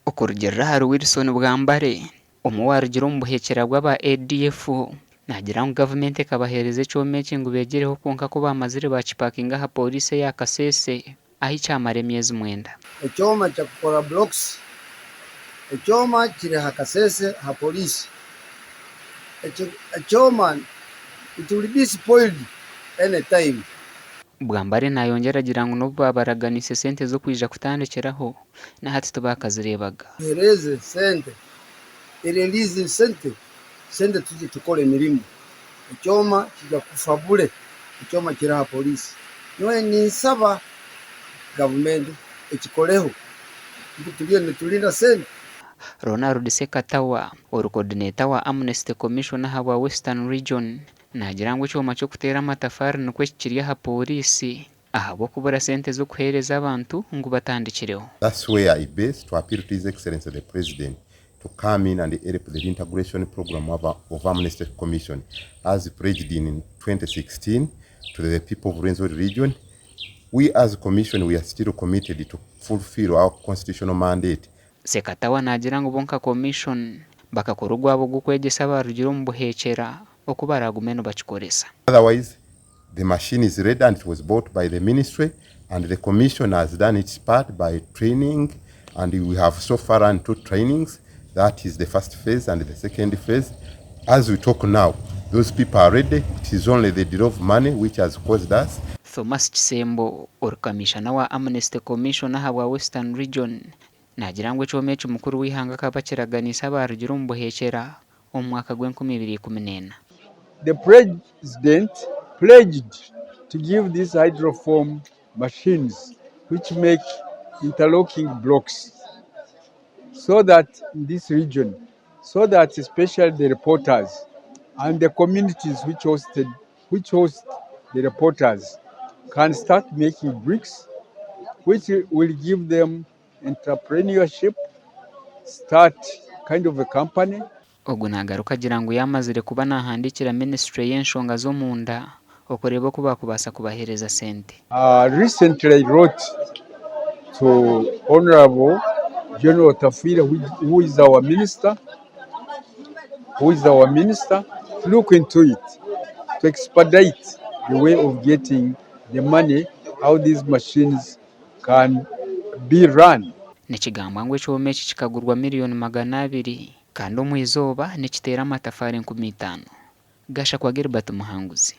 Okurugiirira ahari Wilson Bwambare, omwe owaarugire omu buheekyera bw'aba ADF, naagira ngu gavumenti ekabaheereza ekyoma eki ngu beegyereho kwonka ku baamazire baakipakinga aha pooriisi eya Kasese ahi kyamara emyezi mwenda. Ekyoma kyakukora blocks. Ekyoma kiri aha Kasese aha police. Ekyoma it will be spoiled any time. Bwambare nayongyera agira ngu n'obu baabaraganiise sente z'okwija kutandikiraho, na hati tibaakazireebaga. Tuheereze sente, erelease sente, sente twije tukore emirimo. Ekyoma kija kufa bure, ekyoma kiri aha police. Nyowe ninsaba gavumenti ekikoreho, itwe turiyo niturinda sente. Ronald Ssekatawa, ori Coordinator wa Amnesty Commission ahabwa Western Region, Naagira ngu ekyoma ky'okuteera amatafaari nikwo eki kiri aha pooriisi ahabw'okubura sente z'okuheereza abantu ngu batandikireho. That's where I base to appeal to His Excellency the President to come in and help the reintegration program of Amnesty Commission as pledged in 2016 to the people of Rwenzori region. We as commission we are still committed to fulfill our constitutional mandate. Ssekatawa naagira ngu bo nka commission bakakora ogwabo ogw'okwegyesa abaarugire omu buheekyera oku baraagume nibakikoresa. Otherwise the machine is ready and it was bought by the ministry and the commission has done its part by training and we have so far run two trainings that is the first phase and the second phase. As we talk now those people are ready it is only the delay of money which has caused us. Thomas Kisembo ori kamiishana wa Amnesty Commission ahabwa Western Region naagira ngu ekyoma eki mukuru w'eihanga akaba akiraganiise abaarugire omu buheekyera omu mwaka gw'enkumi ibiri 14. The President pledged to give these hydroform machines which make interlocking blocks so that in this region, so that especially the reporters and the communities which hosted which host the reporters can start making bricks which will give them entrepreneurship, start kind of a company. Ogu nagaruka agira ngu yaamazire kuba naahandiikira minisiture y'enshonga z'omunda okureeba oku baakubaasa kubaheereza sente. Recently I wrote to Honourable General Otafiire who is our minister, who is our minister to look into it, to expedite the way of getting the money how these machines can be run. Nikigambwa ngu ekyoma eki kikagurwa miriyoni 200 kandi omu izooba nikiteera amatafaari 5000. Gashakwa Gilbert Muhanguzi.